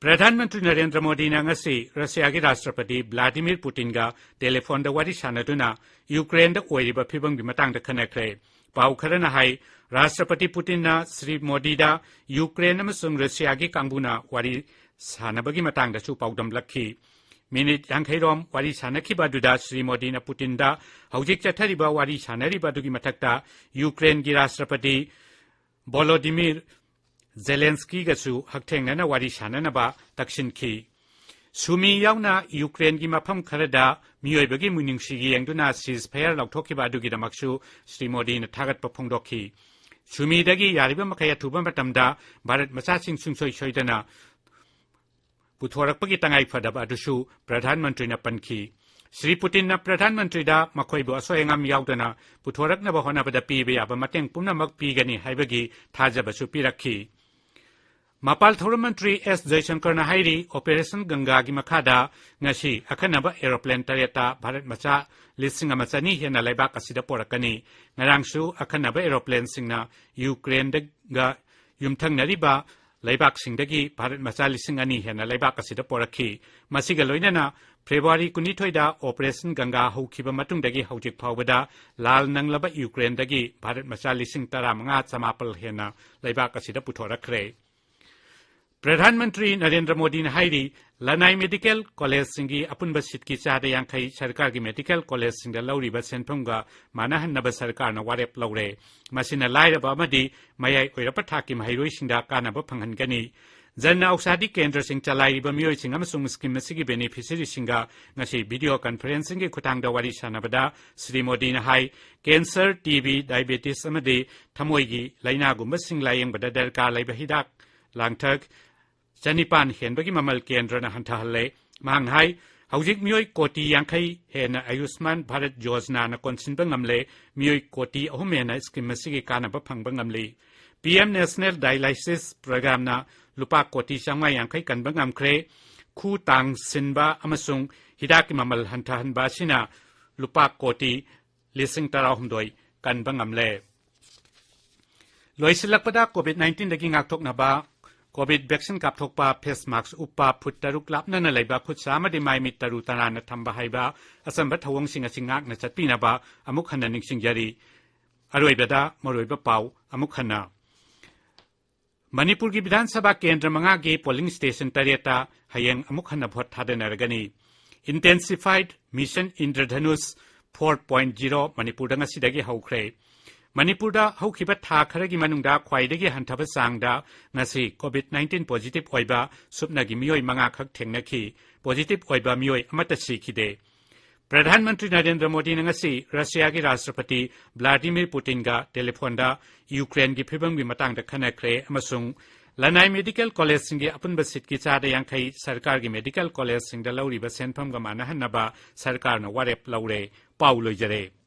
ꯄ꯭ꯔꯙꯥꯟ ꯃꯟꯇ꯭ꯔꯤ ꯅꯔꯦꯟꯗ꯭ꯔ ꯃꯣꯗꯤꯅ ꯉꯁꯤ ꯔꯁꯤꯌꯥꯒꯤ ꯔꯥꯁꯇ꯭ꯔꯄꯇꯤ ꯚ꯭ꯂꯥꯗꯤꯃꯤꯔ ꯄꯨꯇꯤꯟꯒ ꯇꯦꯂꯤꯐꯣꯟꯗ ꯋꯥꯔꯤ ꯁꯥꯟꯅꯗꯨꯅ ꯌꯨꯀ꯭ꯔꯦꯟꯗ ꯑꯣꯏꯔꯤꯕ ꯐꯤꯕꯝꯒꯤ ꯃꯇꯥꯡꯗ ꯈꯟꯅꯈ꯭ꯔꯦ꯫ ꯄꯥꯎ ꯈꯔꯅ ꯍꯥꯏ, ꯔꯥꯁꯇ꯭ꯔꯄꯇꯤ ꯄꯨꯇꯤꯟꯅ ꯁ꯭ꯔꯤ ꯃꯣꯗꯤꯗ ꯌꯨꯀ꯭ꯔꯦꯟ ꯑꯃꯁꯨꯡ ꯔꯁꯤꯌꯥꯒꯤ ꯀꯥꯡꯕꯨꯅ ꯋꯥꯔꯤ ꯁꯥꯟꯅꯕꯒꯤ ꯃꯇꯥꯡꯗꯁꯨ ꯄꯥꯎꯗꯝꯂꯛꯈꯤ꯫ ꯃꯤꯅꯤꯠ ꯌꯥꯡꯈꯩꯔꯣꯝ ꯋꯥꯔꯤ ꯁꯥꯟꯅꯈꯤꯕ ꯑꯗꯨꯗ ꯁ꯭ꯔꯤ ꯃꯣꯗꯤꯅ ꯄꯨꯇꯤꯟꯗ ꯍꯧꯖꯤꯛ ꯆꯠꯊꯔꯤꯕ ꯋꯥꯔꯤ ꯁꯥꯟꯅꯔꯤꯕ ꯑꯗꯨꯒꯤ ꯃꯊꯛꯇ ꯌꯨꯀ꯭ꯔꯦꯟꯒꯤ ꯔꯥꯁꯇ꯭ꯔꯄꯇꯤ ꯚꯣꯂꯣꯗꯤꯃꯤꯔ ꯖꯦꯂꯦꯟꯁꯀꯤꯒꯁꯨ ꯍꯛꯊꯦꯡꯅꯅ ꯋꯥꯔꯤ ꯁꯥꯟꯅꯅꯕ ꯇꯛꯁꯤꯟꯈꯤ꯫ ꯁꯨꯃꯤ ꯌꯥꯎꯅ ꯌꯨꯀ꯭ꯔꯦꯟꯒꯤ ꯃꯐꯝ ꯈꯔꯗ ꯃꯤꯑꯣꯏꯕꯒꯤ ꯃꯤꯅꯨꯡꯁꯤꯒꯤ ꯌꯦꯡꯗꯨꯅ ceasefire ꯂꯧꯊꯣꯛꯈꯤꯕ ꯑꯗꯨꯒꯤꯗꯃꯛꯁꯨ ꯁ꯭ꯔꯤ ꯃꯣꯗꯤꯅ ꯊꯥꯒꯠꯄ ꯐꯣꯡꯗꯣꯛꯈꯤ꯫ ꯁꯨꯃꯤꯗꯒꯤ ꯌꯥꯔꯤꯕ ꯃꯈꯩ ꯑꯊꯨꯕ ꯃꯇꯝꯗ ꯚꯥꯔꯠ ꯃꯆꯥꯁꯤꯡ ꯁꯨꯡꯁꯣꯏ ꯁꯣꯏꯗꯅ ꯄꯨꯊꯣꯔꯛꯄꯒꯤ ꯇꯉꯥꯏ ꯐꯗꯕ ꯑꯗꯨꯁꯨ ꯄ꯭ꯔꯙꯥꯟ ꯃꯟꯇ꯭ꯔꯤꯅ ꯄꯟꯈꯤ꯫ ꯁ꯭ꯔꯤ ꯄꯨꯇꯤꯟꯅ ꯄ꯭ꯔꯙꯥꯟ ꯃꯟꯇ꯭ꯔꯤꯗ ꯃꯈꯣꯏꯕꯨ ꯑꯁꯣꯏ ꯑꯉꯥꯝ ꯌꯥꯎꯗꯅ ꯄꯨꯊꯣꯔꯛꯅꯕ ꯍꯣꯠꯅꯕꯗ ꯄꯤꯕ ꯌꯥꯕ ꯃꯇꯦꯡ ꯄꯨꯝꯅꯃꯛ ꯄꯤꯒꯅꯤ ꯍꯥꯏꯕꯒꯤ ꯊꯥꯖꯕꯁꯨ ꯄꯤꯔꯛꯈꯤ꯫ ꯃꯄꯥꯜ ꯊꯧꯔꯝ ꯃꯟꯇ꯭ꯔꯤ ꯑꯦꯁ ꯖꯌꯁꯪꯀꯔꯅ ꯍꯥꯏꯔꯤ, ꯑꯣꯄꯔꯦꯁꯟ ꯒꯪꯒꯥꯒꯤ ꯃꯈꯥꯗ ꯉꯁꯤ ꯑꯈꯟꯅꯕ ꯑꯦꯔꯣꯄ꯭ꯂꯦꯟ ꯇꯔꯦꯠꯇ ꯚꯥꯔꯠ ꯃꯆꯥ ꯂꯤꯁꯤꯡ ꯑꯃ ꯆꯅꯤ ꯍꯦꯟꯅ ꯂꯩꯕꯥꯛ ꯑꯁꯤꯗ ꯄꯣꯔꯛꯀꯅꯤ꯫ ꯉꯔꯥꯡꯁꯨ ꯑꯈꯟꯅꯕ ꯑꯦꯔꯣꯄ꯭ꯂꯦꯟꯁꯤꯡꯅ ꯌꯨꯀ꯭ꯔꯦꯟꯗꯒ ꯌꯨꯝꯊꯪꯅꯔꯤꯕ ꯂꯩꯕꯥꯛꯁꯤꯡꯗꯒꯤ ꯚꯥꯔꯠ ꯃꯆꯥ ꯂꯤꯁꯤꯡ ꯑꯅꯤ ꯍꯦꯟꯅ ꯂꯩꯕꯥꯛ ꯑꯁꯤꯗ ꯄꯣꯔꯛꯈꯤ꯫ ꯃꯁꯤꯒ ꯂꯣꯏꯅꯅ ꯐꯦꯕ꯭ꯔꯨꯋꯥꯔꯤ ꯀꯨꯟꯅꯤꯊꯣꯏꯗ ꯑꯣꯄꯔꯦꯁꯟ ꯒꯪꯒꯥ ꯍꯧꯈꯤꯕ ꯃꯇꯨꯡꯗꯒꯤ ꯍꯧꯖꯤꯛ ꯐꯥꯎꯕꯗ ꯂꯥꯜ ꯅꯪꯂꯕ ꯌꯨꯀ꯭ꯔꯦꯟꯗꯒꯤ ꯚꯥꯔꯠ ꯃꯆꯥ ꯂꯤꯁꯤꯡ ꯇꯔꯥꯃꯉꯥ ꯆꯃꯥꯄꯜ ꯍꯦꯟꯅ ꯂꯩꯕꯥꯛ ꯑꯁꯤꯗ ꯄꯨꯊꯣꯔꯛꯈ꯭ꯔꯦ꯫ ꯄ꯭ꯔꯙꯥꯟ ꯃꯟꯇ꯭ꯔꯤ ꯅꯔꯦꯟꯗ꯭ꯔ ꯃꯣꯗꯤꯅ ꯍꯥꯏꯔꯤ, ꯂꯅꯥꯏ ꯃꯦꯗꯤꯀꯦꯜ ꯀꯣꯂꯦꯖꯁꯤꯡꯒꯤ ꯑꯄꯨꯟꯕ ꯁꯤꯠꯀꯤ ꯆꯥꯗ ꯌꯥꯡꯈꯩ ꯁꯔꯀꯥꯔꯒꯤ ꯃꯦꯗꯤꯀꯦꯜ ꯀꯣꯂꯦꯖꯁꯤꯡꯗ ꯂꯧꯔꯤꯕ ꯁꯦꯟꯐꯝꯒ ꯃꯥꯟꯅꯍꯟꯅꯕ ꯁꯔꯀꯥꯔꯅ ꯋꯥꯔꯦꯞ ꯂꯧꯔꯦ꯫ ꯃꯁꯤꯅ ꯂꯥꯏꯔꯕ ꯑꯃꯗꯤ ꯃꯌꯥꯏ ꯑꯣꯏꯔꯞꯄ ꯊꯥꯛꯀꯤ ꯃꯍꯩꯔꯣꯏꯁꯤꯡꯗ ꯀꯥꯟꯅꯕ ꯐꯪꯍꯟꯒꯅꯤ꯫ ꯖꯟ ꯑꯧꯁꯥꯗꯤ ꯀꯦꯟꯗ꯭ꯔꯁꯤꯡ ꯆꯂꯥꯏꯔꯤꯕ ꯃꯤꯑꯣꯏꯁꯤꯡ ꯑꯃꯁꯨꯡ ꯁ꯭ꯀꯤꯝ ꯑꯁꯤꯒꯤ ꯕꯦꯅꯤꯐꯤꯁꯤꯌꯔꯤꯁꯤꯡꯒ ꯉꯁꯤ ꯚꯤꯗꯤꯑꯣ ꯀꯟꯐꯔꯦꯟꯁꯤꯡꯒꯤ ꯈꯨꯠꯊꯥꯡꯗ ꯋꯥꯔꯤ ꯁꯥꯟꯅꯕꯗ ꯁ꯭ꯔꯤ ꯃꯣꯗꯤꯅ ꯍꯥꯏ, ꯀꯦꯟꯁꯔ, ꯇꯤ ꯕꯤ, ꯗꯥꯏꯕꯦꯇꯤꯁ ꯑꯃꯗꯤ ꯊꯃꯣꯏꯒꯤ ꯂꯥꯏꯅꯥꯒꯨꯝꯕꯁꯤꯡ ꯂꯥꯌꯦꯡꯕꯗ ꯗꯔꯀꯥꯔ ꯂꯩꯕ ꯍꯤꯗꯥꯛ ꯂꯥꯡꯊꯛ ꯆꯅꯤꯄꯥꯟ ꯍꯦꯟꯕꯒꯤ ꯃꯃꯜ ꯀꯦꯟꯗ꯭ꯔꯅ ꯍꯟꯊꯍꯜꯂꯦ꯫ ꯃꯍꯥꯛꯅ ꯍꯥꯏ, ꯍꯧꯖꯤꯛ ꯃꯤꯑꯣꯏ ꯀꯣꯇꯤ ꯌꯥꯡꯈꯩ ꯍꯦꯟꯅ ꯑꯌꯨꯁꯃꯥꯟ ꯚꯥꯔꯠ ꯌꯣꯖꯅꯥꯅ ꯀꯣꯟꯁꯤꯟꯕ ꯉꯝꯂꯦ, ꯃꯤꯑꯣꯏ ꯀꯣꯇꯤ ꯑꯍꯨꯝ ꯍꯦꯟꯅ ꯁ꯭ꯀꯤꯝ ꯑꯁꯤꯒꯤ ꯀꯥꯟꯅꯕ ꯐꯪꯕ ꯉꯝꯂꯤ꯫ ꯄꯤ ꯑꯦꯝ ꯅꯦꯁꯅꯦꯜ ꯗꯥꯏꯂꯥꯏꯁꯤꯁ ꯄ꯭ꯔꯣꯒ꯭ꯔꯥꯝꯅ ꯂꯨꯄꯥ ꯀꯣꯇꯤ ꯆꯥꯝꯃꯉꯥ ꯌꯥꯡꯈꯩ ꯀꯟꯕ ꯉꯝꯈ꯭ꯔꯦ꯫ ꯈꯨ ꯇꯥꯡ ꯁꯤꯟꯕ ꯑꯃꯁꯨꯡ ꯍꯤꯗꯥꯛꯀꯤ ꯃꯃꯜ ꯍꯟꯊꯍꯟꯕ ꯑꯁꯤꯅ ꯂꯨꯄꯥ ꯀꯣꯇꯤ ꯂꯤꯁꯤꯡ ꯇꯔꯥꯍꯨꯝꯗꯣꯏ ꯀꯟꯕ ꯉꯝꯂꯦ꯫ ꯂꯣꯏꯁꯤꯜꯂꯛꯄꯗ, ꯀꯣꯚꯤꯗ ꯅꯥꯏꯟꯇꯤꯟꯗꯒꯤ ꯉꯥꯛꯊꯣꯛꯅꯕ ꯀꯣꯚꯤꯗ ꯚꯦꯛꯁꯤꯟ ꯀꯥꯞꯊꯣꯛꯄ, ꯐꯦꯁ ꯃꯥꯛꯁ ꯎꯞꯄ, ꯐꯨꯠ ꯇꯔꯨꯛ ꯂꯥꯞꯅꯅ ꯂꯩꯕ ꯈꯨꯠꯁꯥ ꯑꯃꯗꯤ ꯃꯥꯏ ꯃꯤꯠ ꯇꯔꯨ ꯇꯅꯥꯟꯅ ꯊꯝꯕ ꯍꯥꯏꯕ ꯑꯆꯝꯕ ꯊꯧꯑꯣꯡꯁꯤꯡ ꯑꯁꯤ ꯉꯥꯛꯅ ꯆꯠꯄꯤꯅꯕ ꯑꯃꯨꯛ ꯍꯟꯅ ꯅꯤꯡꯁꯤꯡꯖꯔꯤ꯫ ꯑꯔꯣꯏꯕꯗ ꯃꯔꯨꯑꯣꯏꯕ ꯄꯥꯎ ꯑꯃꯨꯛ ꯍꯟꯅ꯫ ꯃꯅꯤꯄꯨꯔꯒꯤ ꯕꯤꯙꯥꯟ ꯁꯚꯥ ꯀꯦꯟꯗ꯭ꯔ ꯃꯉꯥꯒꯤ ꯄꯣꯂꯤꯡ ꯁ꯭ꯇꯦꯁꯟ ꯇꯔꯦꯠꯇ ꯍꯌꯦꯡ ꯑꯃꯨꯛ ꯍꯟꯅ vote ꯊꯥꯗꯅꯔꯒꯅꯤ꯫ Intensified Mission Indradhanush four point zero ꯃꯅꯤꯄꯨꯔꯗ ꯉꯁꯤꯗꯒꯤ ꯍꯧꯈ꯭ꯔꯦ꯫ ꯃꯅꯤꯄꯨꯔꯗ ꯍꯧꯈꯤꯕ ꯊꯥ ꯈꯔꯒꯤ ꯃꯅꯨꯡꯗ ꯈ꯭ꯋꯥꯏꯗꯒꯤ ꯍꯟꯊꯕ ꯆꯥꯡꯗ ꯉꯁꯤ COVID nineteen positive ꯑꯣꯏꯕ ꯁꯨꯞꯅꯒꯤ ꯃꯤꯑꯣꯏ ꯃꯉꯥ ꯈꯛ ꯊꯦꯡꯅꯈꯤ꯫ Positive ꯑꯣꯏꯕ ꯃꯤꯑꯣꯏ ꯑꯃꯠꯇ ꯁꯤꯈꯤꯗꯦ꯫ ꯄ꯭ꯔꯙꯥꯟ ꯃꯟꯇ꯭ꯔꯤ ꯅꯔꯦꯟꯗ꯭ꯔ ꯃꯣꯗꯤꯅ ꯉꯁꯤ ꯔꯁꯤꯌꯥꯒꯤ ꯔꯥꯁꯇ꯭ꯔꯄꯇꯤ ꯚ꯭ꯂꯥꯗꯤꯃꯤꯔ ꯄꯨꯇꯤꯟꯒ ꯇꯦꯂꯤꯐꯣꯟꯗ ꯌꯨꯀ꯭ꯔꯦꯟꯒꯤ ꯐꯤꯕꯝꯒꯤ ꯃꯇꯥꯡꯗ ꯈꯟꯅꯈ꯭ꯔꯦ ꯑꯃꯁꯨꯡ ꯂꯅꯥꯏ ꯃꯦꯗꯤꯀꯦꯜ ꯀꯣꯂꯦꯖꯁꯤꯡꯒꯤ ꯑꯄꯨꯟꯕ ꯁꯤꯠꯀꯤ ꯆꯥꯗ ꯌꯥꯡꯈꯩ ꯁꯔꯀꯥꯔꯒꯤ ꯃꯦꯗꯤꯀꯦꯜ ꯀꯣꯂꯦꯖꯁꯤꯡꯗ ꯂꯧꯔꯤꯕ ꯁꯦꯟꯐꯝꯒ ꯃꯥꯟꯅꯍꯟꯅꯕ ꯁꯔꯀꯥꯔꯅ ꯋꯥꯔꯦꯞ ꯂꯧꯔꯦ꯫ ꯄꯥꯎ ꯂꯣꯏꯖꯔꯦ꯫